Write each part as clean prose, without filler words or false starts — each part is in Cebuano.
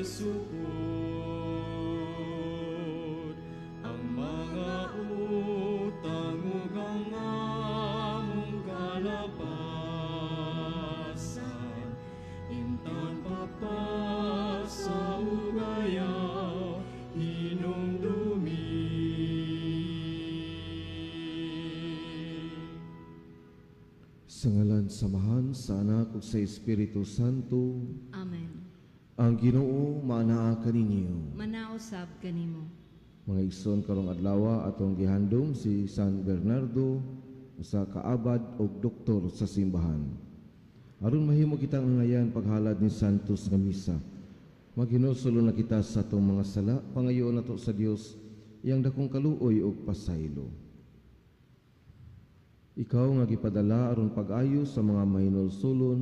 Sukod ang mga utang ug ang among kalapasan, Intan papasa ug ayaw hinumdumi. Sa ngalan sa Amahan, sa Anak ug sa Espiritu Santo. Amen. Ang Ginoo maanaa kaninyo. Manausab kanimo. Mga igsoon, karong adlaw atong gihandom si San Bernardo, usa ka abad ug doktor sa simbahan. Aron mahimo kitang angayan paghalad ni Santos nga misa, maghinulsol na kita sa atong mga sala, pangayoon nato sa Dios iyang dakong kaluoy ug pasaylo. Ikaw nga gipadala aron pag-ayo sa mga mahinulsulon,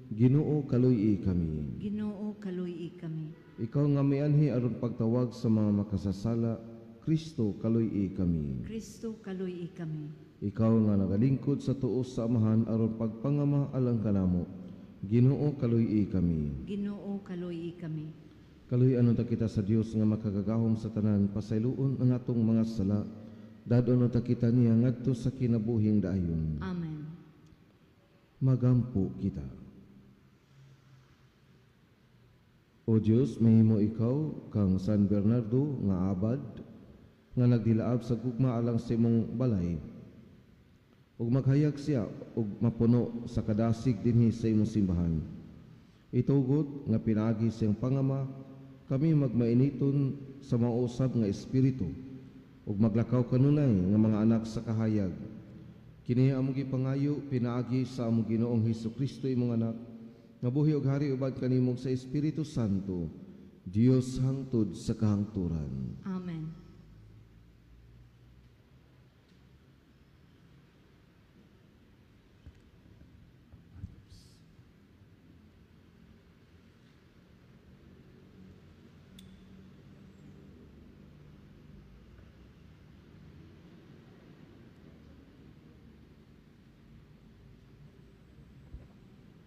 Ginoo, kaluy-i kami. Ginoo, kaluy-i kami. Ikaw nga mianhi aron pagtawag sa mga makasasala, Kristo, kaluy-i kami. Kristo, kaluy-i kami. Ikaw nga nagalingkod sa tuos sa Amahan aron pagpangama alang kanamo, Ginoo, kaluy-i kami. Ginoo, kaluy-i kami. Kaluy-an unta kita sa Dios nga makagagahom sa tanan, pasayloon ang atong mga sala, dad-on unta kita niya ngadto sa kinabuhing dayon. Amen. Magampo kita. O Dios, mahimo ikaw kang San Bernardo nga abad nga nagdilaab sa gugma alang sa imong balay, ug maghayag siya ug mapuno sa kadasig dinhi sa imong simbahan. Itugot nga pinaagi siyang pangama kami magmainiton sa mausab nga espiritu ug maglakaw kanunay nga mga anak sa kahayag. Kini among gipangayo pinaagi sa among Ginoong Hesus Kristo, imong anak, nga buhi ug hari uban kanimo sa Espiritu Santo, Dios hangtod sa kahangturan. Amen.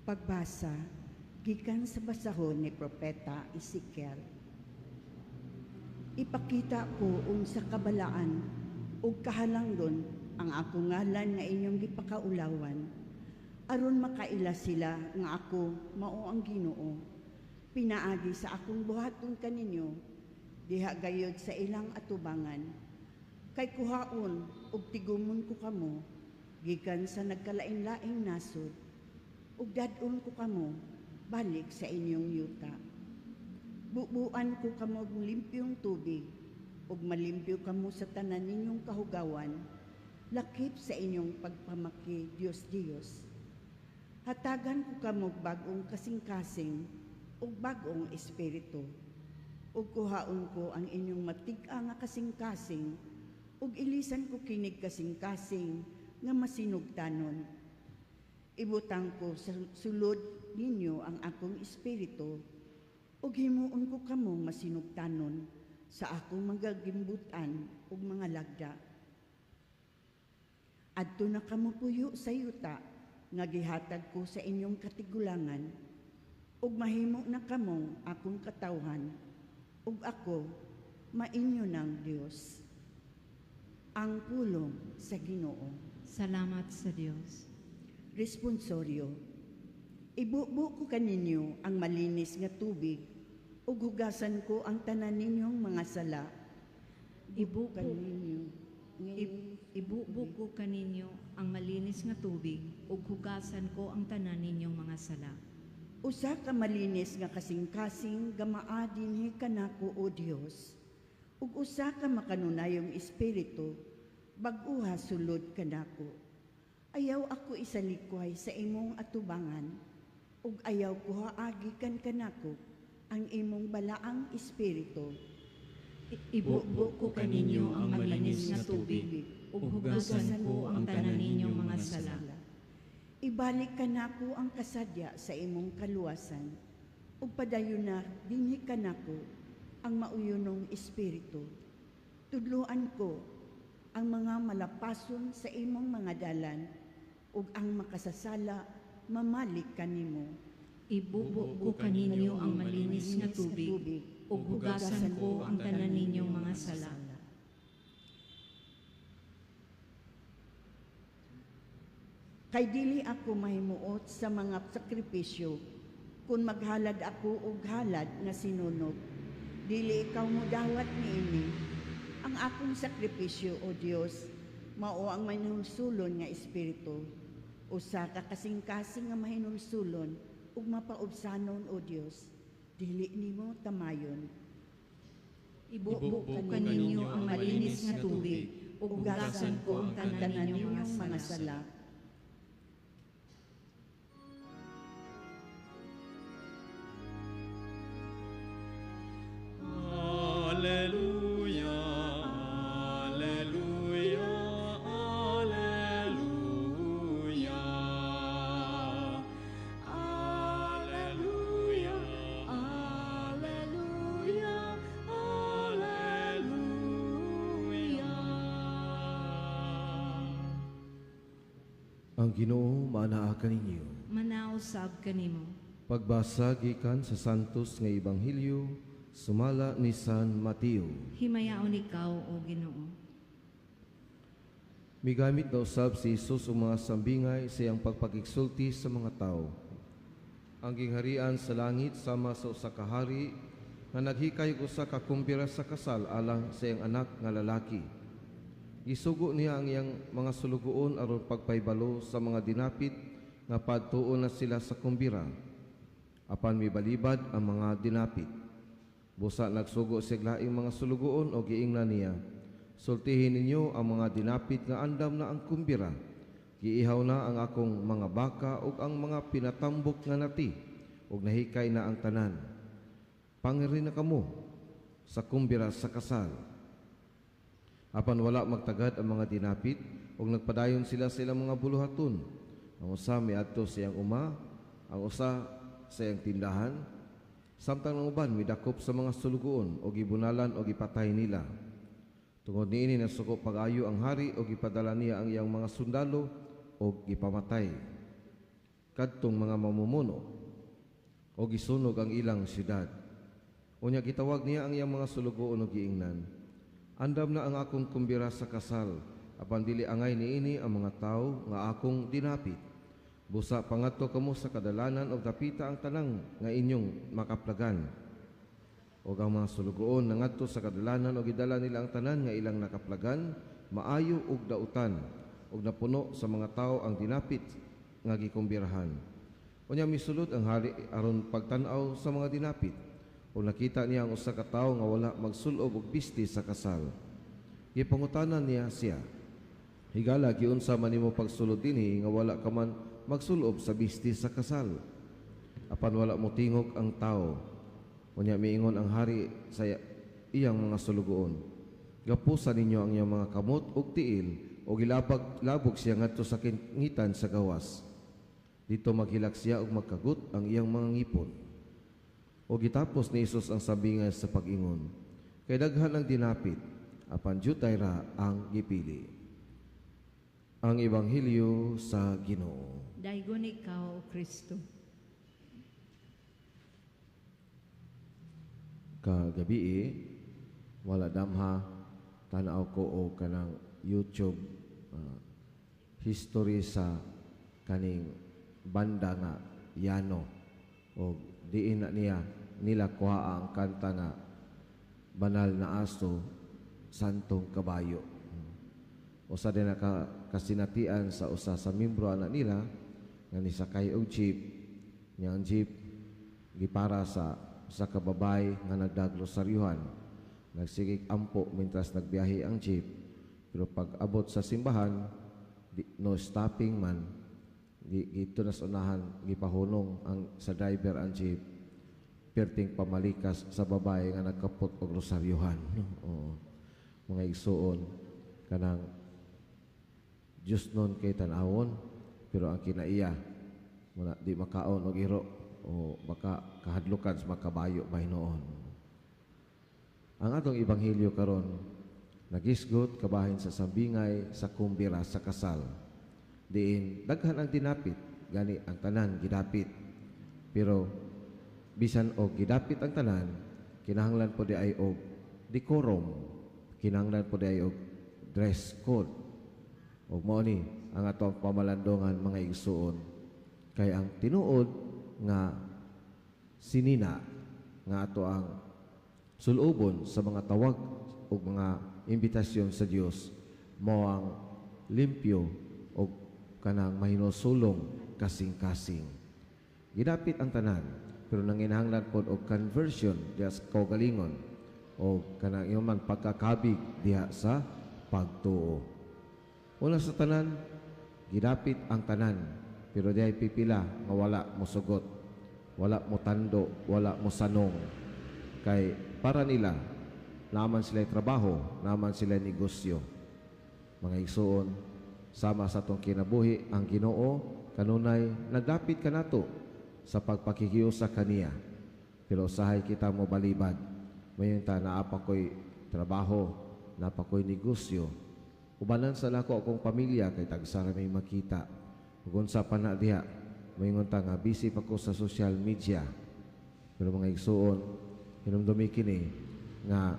Pagbasa gikan sa basahon ni Propeta Ezekiel. Ipakita ko unsa kabalaan ug kahalangdon ang akong ngalan nga inyong gipakaulawan, aron makaila sila nga ako mao ang Ginoo. Pinaagi sa akong buhaton kaninyo diha gayod sa ilang atubangan, kay kuhaon ug tigumon ko kamo gikan sa nagkalain-laing nasod, ug dad-on ko kamo balik sa inyong yuta. Bubuan ko kamo og limpyong tubig, ug malimpyo kamo sa tanan ninyong kahugawan, lakip sa inyong pagpamaki Dios Dios. Hatagan ko kamo og bag-ong kasing-kasing ug bag-ong espiritu, ug kuhaon ko ang inyong matig-a nga kasing-kasing, ug ilisan ko kinig kasing-kasing nga masinugtanon. Ibutang ko sa sulod ninyo ang akong espiritu, ug himuon ko kamong masinugtanon sa akong mga gimbutan ug mga lagda. Adto na kamo puyo sa yuta nga gihatag ko sa inyong katigulangan, ug mahimo na kamong akong katawhan, ug ako mainyo ng Dios. Ang pulong sa Ginoo. Salamat sa Dios. Responsorio. Ibubo ko kaninyo ang malinis nga tubig, ug hugasan ko ang tanan ninyong mga sala. Ibubo ko kaninyo ang malinis nga tubig, ug hugasan ko ang tanan ninyong mga sala. Usa ka malinis nga kasing-kasing gamaa dinhi kanako, o Dios, ug usa ka makanunayong espiritu bag-uha sulod kanako. Ayaw ako isalikway sa imong atubangan, ug ayaw ko haagi kan kanako ang imong balaang espiritu. Ibubo ko kaninyo ang malinis nga tubig, ug hugasan ko ang tanan ninyong mga sala. Ibalik kanako ang kasadya sa imong kaluwasan, ug padayon na dinhi kanako ang mauyonong espiritu. Tudloan ko ang mga malapason sa imong mga dalan, ug ang makasasala mamalik kanimo. Ibubo ko kaninyo ang malinis nga tubig, ug hugasan ko ang tanan ninyong mga sala. Kay dili ako mahimuot sa mga sakripisyo, kun maghalad ako og halad nga sinunog. Dili ikaw modawat niini. Ang akong sakripisyo, O Dios, mao ang mahinulsulon nga espiritu. Usa ka kasing-kasing nga mahinulsulon ug mapaubsanon, O Dios, dili nimo tamayon. Ibubo ko kaninyo ang malinis nga tubig, ug hugasan ko ang tanan ninyong mga sala. Alleluia, alleluia, alleluia. Alleluia, alleluia, alleluia. Ang Ginoo maanaa kaninyo. Manausab kanimo. Pagbasa gikan sa Santos nga Ebanghelyo sumala ni San Mateo. Himayaon ikaw, o Ginoo. Migamit na usab si Jesus og mga sambingay sa iyang pagpakigsulti sa mga tawo. Ang gingharian sa langit sama sa usa ka hari nga naghikay og usa ka kumbira sa kasal alang sa iyang anak nga lalaki. Gisugo niya ang iyang mga sulugoon aron pagpahibalo sa mga dinapit nga padtuon na sila sa kumbira. Apan mibalibad ang mga dinapit. Busa nagsugo siya laing mga sulugoon o giingnan niya, sultihin ninyo ang mga dinapit nga andam na ang kumbira. Giihaw na ang akong mga baka ug ang mga pinatambok nga nati, ug nahikay na ang tanan. Pangiri na kamo sa kumbira sa kasal. Apan wala magtagad ang mga dinapit, ug nagpadayon sila sa ilang mga buluhaton. Ang usa miadto sa iyang uma, ang usa sa iyang tindahan, samtang ang uban midakop sa mga sulugoon o gibunalan o gipatay nila. Tungod niini nasuko pag-ayo ang hari o gipadala niya ang iyang mga sundalo o gipamatay kadtong mga mamumuno o gisunog ang ilang syudad. Unya gitawag niya ang iyang mga sulugoon o giingnan, andam na ang akong kumbira sa kasal, apan dili angay niini ang mga tawo nga akong dinapit. Busa pangadto kamo sa kadalanan og dapita ang tanang nga inyong makaplagan. Og ang mga sulugoon nangadto sa kadalanan og gidala nila ang tanan nga ilang nakaplagan, maayo og dautan, og napuno sa mga tawo ang dinapit nga gikumbirahan. Unya misulod ang hari aron pagtan-aw sa mga dinapit. O nakita niya ang usa ka tawo nga wala magsulob og bisti sa kasal. Gipangutana niya siya, higala giunsa man nimo pagsulod dinhi nga wala ka man magsulob sa bisti sa kasal? Apan wala motingog ang tawo. Unya miingon ang hari sa iyang mga sulugoon, gapusan ninyo ang iyang mga kamot ug tiil ug ilabog siya ngadto sa kingitan sa gawas. Dito maghilak siya ug magkagut ang iyang mga ngipon. O gitapos ni Hesus ang sabingay sa pag-ingon, kay daghan ang dinapit, apan jutay ra ang gipili. Ang Ebanghelyo sa Ginoo. Daygon ikaw, O Kristo. Kagabi, wala damha, tanaw ko o kanang YouTube history sa kaning banda nga Yano. O diin na niya nila kuha ang kanta nga Banal na Aso, Santong Kabayo. Usa din na kasinatian sa usa sa membro ana nila nga nisakay og jeep. Niya ang jeep gipara sa usa ka babay nga nagdaglosaryohan. Nagsigig ampo mintras nagbiyahe ang jeep, pero pag abot sa simbahan, di, no stopping man, gito na sa unahan, gipahunong ang sa driver ang jeep, perting pamalikas sa babae nga nagkapot og rosaryohan. No? Oo. Mga igsuon, kanang Diyos nun kay tan-awon, pero ang kinaiya, muna, di makaon og iro, o baka kahadlukan sa makabayo mahinoon. Ang atong ebanghelyo karon nagisgot kabahin sa sambingay sa kumbira sa kasal. Diin daghan ang dinapit, gani ang tanan gidapit. Pero bisan og gidapit ang tanan, kinahanglan po di ay og decorum, kinahanglan po di ay og dress code. Og mao ni ang atong pamalandungan, mga igsuon, kay ang tinuod nga sinina nga ato ang sulubon sa mga tawag o mga imbitasyon sa Dios mao ang limpyo o kanang mahinusulong kasing-kasing. Gidapit ang tanan, pero nanginahanglan pod og conversion diha sa kaugalingon o kanang ingon man pagkakabig diha sa pagtuo. Una sa tanan, gidapit ang tanan, pero dihay pipila nga wala mosugot, wala mo tando, wala mo sanong. Kay para nila, naman sila trabaho, naman sila negosyo. Mga igsuon, sama sa atong kinabuhi, ang Ginoo kanunay nagdapit kanato sa pagpakikiusa kaniya. Pero usahay kita mo balibad. Mayon ta naa pa ko'y trabaho, naa pa ko'y negosyo. Ubanan sa nako akong pamilya kay tagsara may makita. Ug unsa pa na diha, moingon ta nga busy pa ko sa social media. Pero mga igsuon, hinumdumi kini nga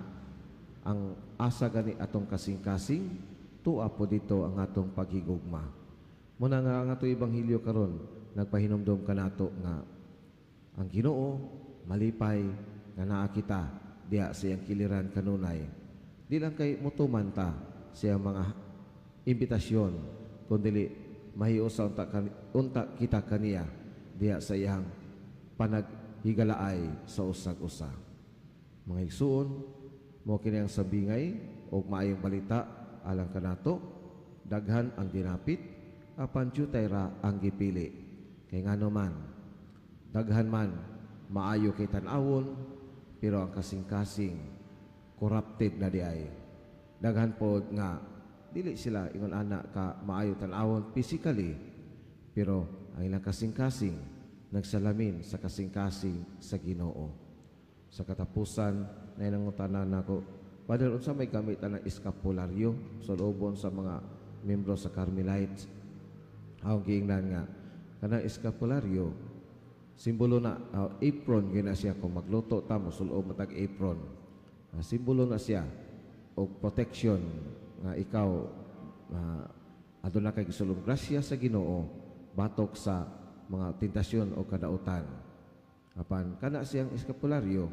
ang asa gani atong kasing-kasing, tuwa po dito ang atong paghigugma. Muna nga ang atong ebanghelyo karon nagpahinumdom kanato nga ang Ginoo malipay nga naa kita diha sa iyang kiliran kanunay. Di lang kay mutuman ta sa iyang mga imbitasyon, kundi mahiusa unta kita kaniya diha sa iyang panaghigalaay sa usag-usa. Mga igsuon, mao kini ang sabingay og maayong balita alang kanato. Daghan ang dinapit, apan dyutay ra ang gipili. Kay ngano man, daghan man maayo kay tan-awon, pero ang kasing-kasing corrupted na diay. Daghan pod nga dili sila ingon ana ka maayo tan-awon physically, pero ang ilang kasing-kasing nagsalamin sa kasing-kasing sa Ginoo. Sa katapusan, nainangutana nako, Father, unsa may gamit ang eskapularyo sa lobon sa mga membro sa Carmelites? Ang giingnan nga kanang eskapularyo simbolo na apron gyud na siya. Kung magluto ta, mosulob matag apron. Simbolo na siya og protection nga ikaw aduna kay gisulong grasya sa Ginoo batok sa mga tentasyon o kadautan. Apan kana siyang eskapularyo,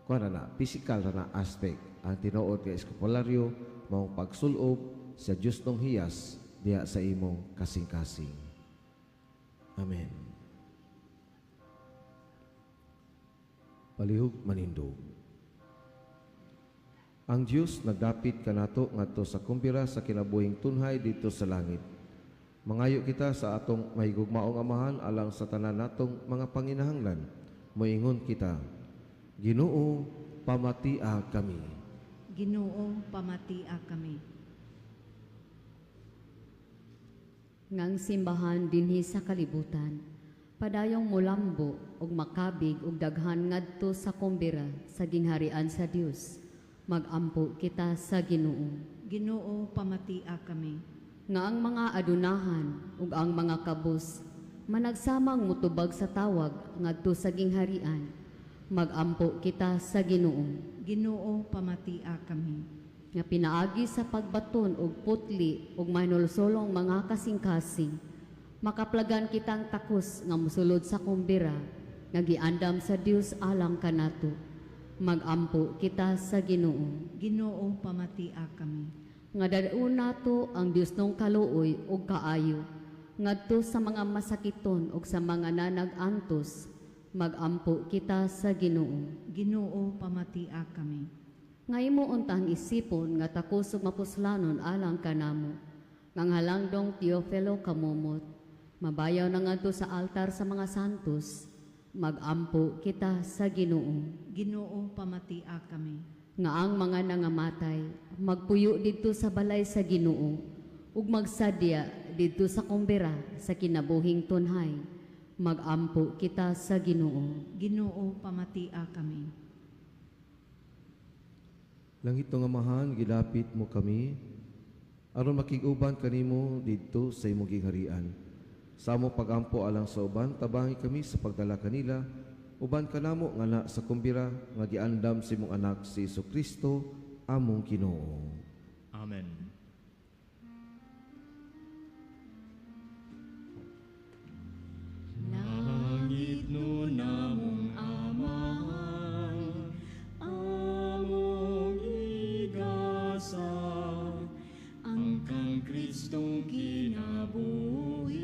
kuha na physical na aspect. Ang tinuod kay eskapularyo maong pagsulob sa Dios nung hiyas diha sa imong kasing-kasing. Amen. Palihog manindog. Ang Dios nagdapit kanato ngadto sa kumbira sa kinabuhing tunhay didto sa langit. Mangayo kita sa atong mahigugmaong Amahan alang sa tanan natong mga panginahanglan. Moingon kita, Ginoo, pamatia kami. Ginoo, pamatia kami. Ngang simbahan dinhi sa kalibutan, padayong mulambo og makabig og daghan ngadto sa kumbira sa gingharian sa Dios. Magampo kita sa Ginoo. Ginoo, pamatia kami. Nga ang mga adunahan ug ang mga kabus managsamang mutubag sa tawag ngadto sa gingharian. Magampo kita sa Ginoo. Ginoo, pamatia kami. Nga pinaagi sa pagbaton og putli ug mahinulsolong mga kasing-kasing, makaplagan kitang takos nga mosulod sa kumbira nga giandam sa Dios alang kanato. Magampo kita sa Ginoo. Ginoo, pamatia kami. Nga dad-on nato ang Dios nung kaluoy ug kaayo ngadto sa mga masakiton ug sa mga nanag-antos. Magampo kita sa Ginoo. Ginoo, pamatia kami. Nga imo untang isipon nga takos ug mapuslanon alang kanamo. Nga halangdong Teofilo kamumot, mabayaw na ngadto sa altar sa mga santos. Magampo kita sa Ginoo. Ginoo, pamatia kami. Nga ang mga nangamatay magpuyo didto sa balay sa Ginoo ug magsadya didto sa kumbira sa kinabuhing tunhay. Magampo kita sa Ginoo. Ginoo, pamatia kami. Langit ng Amahan, gilapit mo kami aron makig-uban kanimo didto sa imong gingharian. Sa amo pagampo alang sa uban, tabangi kami sa pagdala kanila, uban kanamo nga na sa kumbira nga giandam sa imong anak si Jesu-Kristo among Ginoo. Amen. Langit nun among Amahan, among igasa, ang kang Kristong kinabuhi,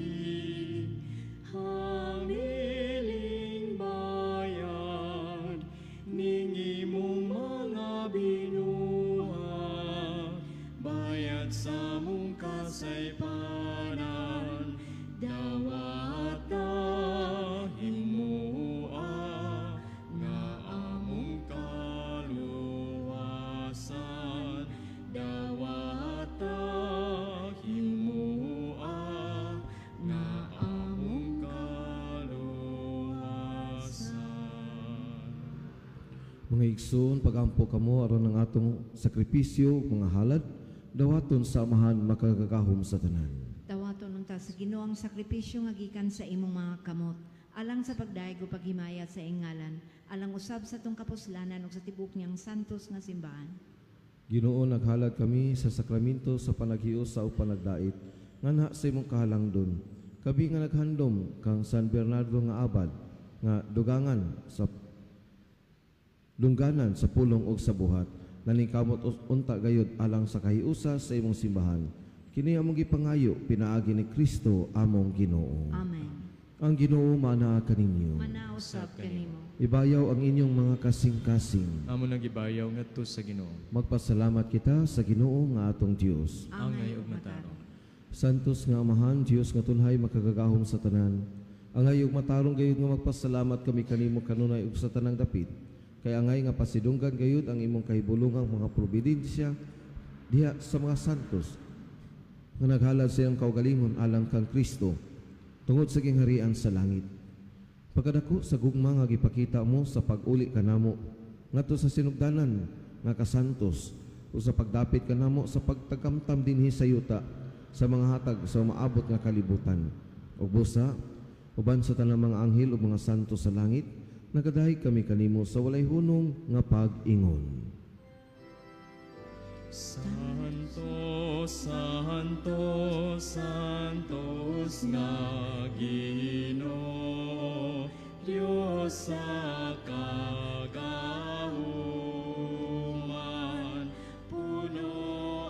hamiling bayad, ning imong mga binuha, bayad sa mong kasaypanan, dawata himua nga among kaluwasan, dawata himua nga among kaluwasan. Mga igsoon, pagampo kamo aron ang atong sakripisyo, mga halad, dawaton sa Amahan makagagahom sa tanan. Dawaton unta sa Ginoo ang sakripisyo nga gikan sa imong mga kamot, alang sa pagdayeg ug paghimaya sa iyang ngalan, alang usab sa atong kapuslanan ug sa tibuok niyang santos nga simbahan. Ginoo, naghalad kami sa sakramento sa panaghiusa o panagdait, nganha sa imong kahalangdon. Kabi nga naghandom kang San Bernardo nga abad, nga dugangan sa dungganan sa pulong ug sa buhat, naningkamot unta gayud alang sa kahiusa sa imong simbahan. Kini among gipangayo pinaagi ni Kristo among Ginoo. Amen. Ang Ginoo manaa kaninyo. Manausab kanimo. Ibayaw ang inyong mga kasing-kasing. Amo nang gibayaw ngadto sa Ginoo. Magpasalamat kita sa Ginoo nga atong Dios. Angay ug matarong. Santos nga Amahan, Dios nga tunhay makagagahom sa tanan. Angay ug matarong gayud nga magpasalamat kami kanimo kanunay ug sa tanang dapit. Kay angay nga pasidunggan gayud ang imong kahibulungang mga providensya diha sa mga santos nga naghalad sa iyang kaugalingon alang kang Kristo tungod sa gingharian sa langit. Pagkadako sa gugma nga gipakita mo sa pag-uli kanamo ngadto sa sinugdanan nga kasantos o sa pagdapit kanamo sa pagtagamtam dinhi sa yuta sa mga hatag sa umaabot nga kalibutan. Ug busa uban sa tanang mga anghel ug mga santos sa langit, nagadahig kami kanimo sa walay hunong nga pag-ingon. Santo, Santo, Santos nga Ginoo, Dios sa kagahuman, puno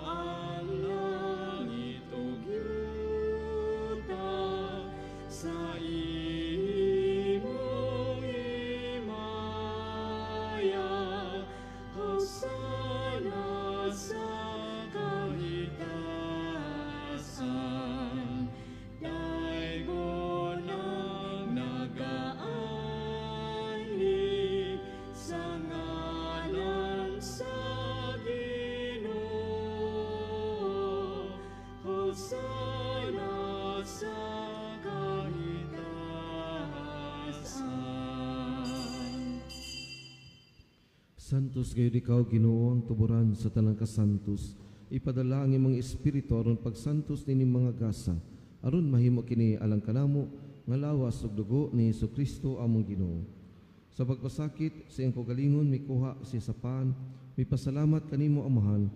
ang langit ug yuta sa imong himaya. Hosana sa kahitasan, daygon ang nagaanhi sa ngalan sa Ginoo. Hosana sa kahitasan. Santos gayud ikaw, Ginoo, ang tuburan sa tanang kasantos. Ipadala ang imong espiritu aron pagsantos nining mga gasa, aron mahimo kini alang kanamo nga lawas ug dugo ni Jesu-Kristo among Ginoo. Sa pagpasakit sa iyang kaugalingon mikuha siya sa pan, mipasalamat kanimo Amahan,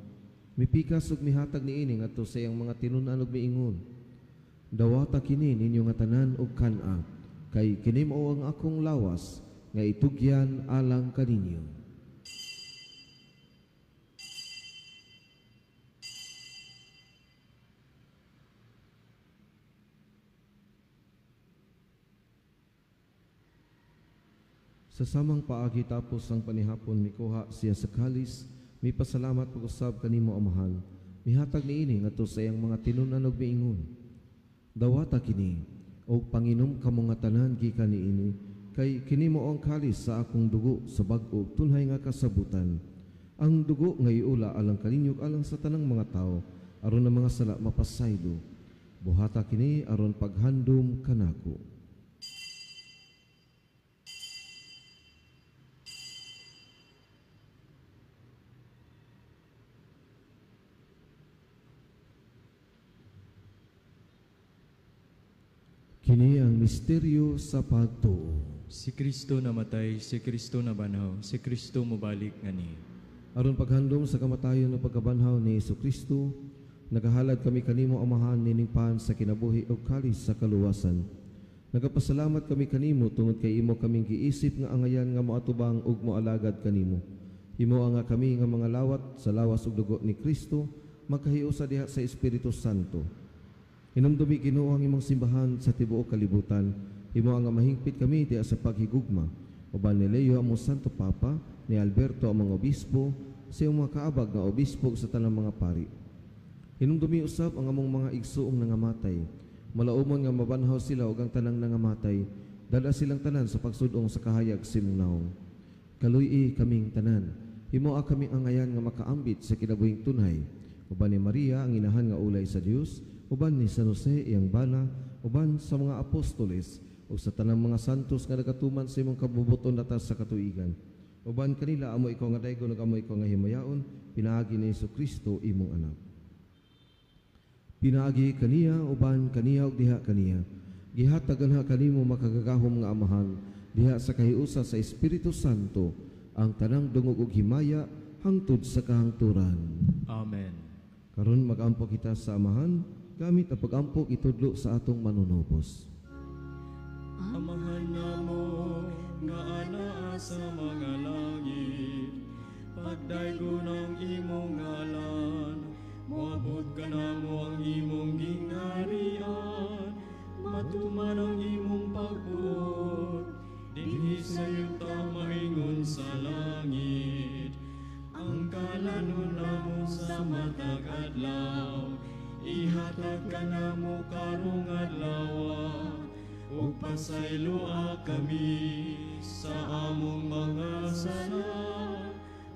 mipikas ug mihatag niini ngadto sa iyang mga tinun-an ug miingon: Dawata kini ninyo nga tanan ug kan-a, kay kini mao ang akong lawas nga itugyan alang kaninyo. Sa samang paagi tapos ang panihapon, mikuha siya sa kalis, mipasalamat pag-usab kanimo Amahan, mihatag niini ngadto sa iyang mga tinun-an ug miingon: Dawata kini og panginom kamo nga tanan gikan niini, kay kini mao ang kalis sa akong dugo sa bag-o ug tunhay nga kasabutan. Ang dugo nga iula alang kaninyo ug alang sa tanang mga tawo, aron ang mga sala mapasaylo. Buhata kini aron paghandom kanako. Kini ang misteryo sa pagtuo. Si Kristo namatay, si Kristo nabanhaw, si Kristo mobalik ngani. Aron paghandom sa kamatayon ug pagkabanhaw ni Hesukristo, nagahalad kami kanimo Amahan nining pan sa kinabuhi ug kalis sa kaluwasan. Nagapasalamat kami kanimo tungod kay imo kaming giisip nga angayan nga moatubang ug moalagad kanimo. Imo nga kami nga mga lawat sa lawas ug dugo ni Kristo magkahiusa diha sa Espiritu Santo. Hinumdumi Ginoo ang imong simbahan sa tibuok kalibutan. Imo nga mahingpit kami diha sa paghigugma. Uban ni Leo among Santo Papa, ni Alberto among obispo, sa iyong mga kaabag nga obispo sa tanang mga pari. Hinumdumi usab ang among mga igsuong nangamatay. Malaumon nga mabanhaw sila ug ang tanang nangamatay. Dala silang tanan sa pagsudong sa kahayag sa imong naong. Kaluy-i kaming tanan. Himoa kaming angayan nga makaambit sa kinabuhing tunay. Uban ni Maria ang inahan nga ulay sa Dios, uban ni San Jose iyang bana, uban sa mga apostoles ug sa tanang mga santos nga nagatuman sa imong kabubuton atas sa katuigan. Uban kanila amo ikaw nga daygon ug amo ikaw nga himayaon, pinaagi ni Hesukristo imong anak. Pinaagi kaniya, uban kaniya ug diha kaniya. Gihatag anha kanimo makagagahom nga Amahan diha sa kahiusa sa Espiritu Santo ang tanang dungog ug himaya hangtod sa kahangturan. Amen. Karon magampo kita sa Amahan gamit ang pag-ampo itudlo sa atong manunubos. Amahan namo nga anaa sa mga langit, pagdaygon ang imong ngalan, moabot kanamo ang imong gingharian, matuman ang imong pagbuot, dinhi sa yuta maingon sa langit. Ang kalanon namo sa matag adlaw, ihatag kanamo karong adlaw, ug pasayloa kami sa among mga sala,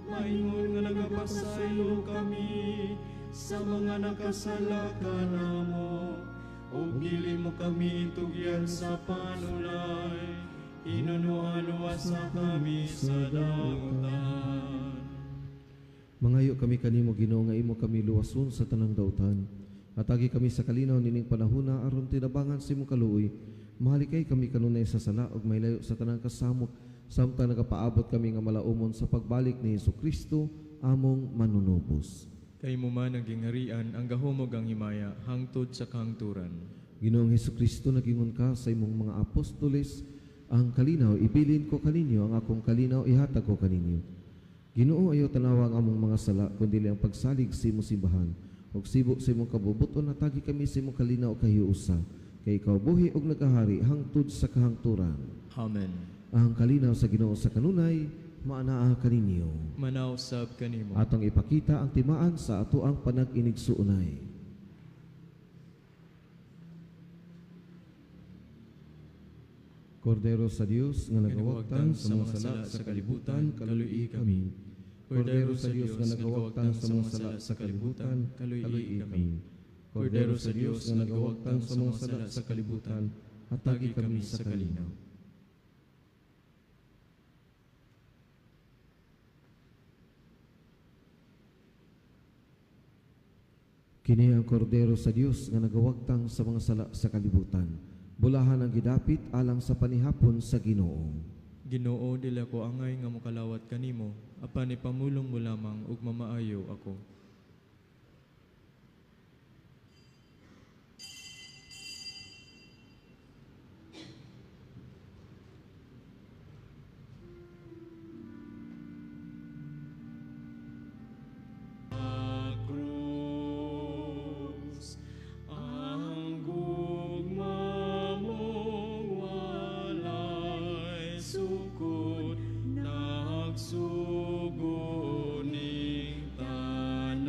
maingon nga nagapasaylo kami sa mga nakasala kanamo, ug dili mo kami itugyan sa panulay, hinunuan-uwasa kami sa dautan. Mangayo kami kanimo Ginoo nga imo kami luwason sa tanang dautan. Atagi kami sa kalinaw nining panahona aron tinabangan sa imong kaluoy. Mahalikay kami kanunay sa sala ug mahilayo sa tanang kasamok samtang nagapaabot kami nga malaumon sa pagbalik ni Hesukristo among manunubos. Kay mo man ang gingharian, ang gahom ug ang himaya hangtod sa kahangturan. Ginoong Hesukristo, nagingon ka sa imong mga apostoles, ang kalinaw ibilin ko kaninyo, ang akong kalinaw ihatag ko kaninyo. Ginoo, ayaw tanawa ang among mga sala, kundi ang pagsalig sa imong simbahan. Ug sibo sa imong kabubuton, natagi kami sa imong kalinaw kahiusa. Kay ikaw buhi ug nagahari hangtod sa kahangturan. Amen. Ang kalinaw sa Ginoo sa kanunay, maanaa kaninyo. Manaw sab kanimo. Atong ipakita ang timaan sa atoang panag-inigsuonay. Kordero sa Dios nga nagawagtang sa mga sala sa kalibutan, kaluy kami. Kordero sa Dios nga nagawagtang sa mga sala sa kalibutan, kaluy kami. Kordero sa Dios nga nagawagtang sa mga sala sa kalibutan, hatagi kami sa kalinaw. Kini ang Kordero sa Dios nga nagawagtang sa mga sala sa kalibutan. Bulahan ang gidapit alang sa panihapon sa Ginoo. Ginoo, dili ako angay nga mokalawat kanimo, apan ipamulong mo lamang ug mamaayo ako. Sugod, nagsuguning tanan.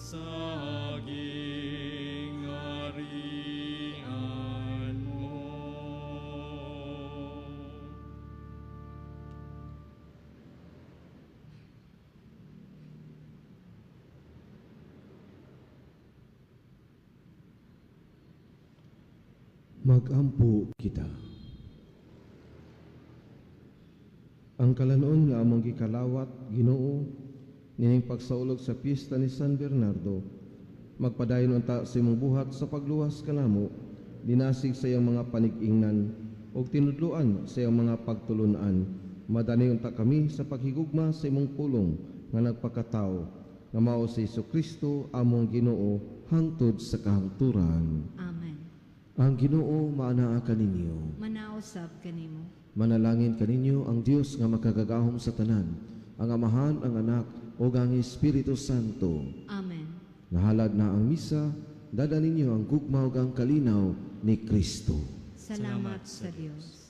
sa gingharian mo. Magampo kita. Ang kalanon nga among gikalawat, Ginoo, nining pagsaulog sa piyesta ni San Bernardo, magpadayon unta sa imong buhat sa pagluwas kanamo, dinasig sa iyang mga panig-ingnan ug tinudloan sa iyang mga pagtulun-an. Madani unta kami sa paghigugma sa imong pulong nga nagpakatao, nga mao si Hesukristo among Ginoo hangtod sa kahangturan. Amen. Ang Ginoo maanaa kaninyo. Manausab kanimo. Manalangin kaninyo ang Dios nga makagagahom sa tanan, ang Amahan, ang Anak, ug ang Espiritu Santo. Amen. Nahalad na ang misa, dada ninyo ang gugma ug ang kalinaw ni Kristo. Salamat sa Dios.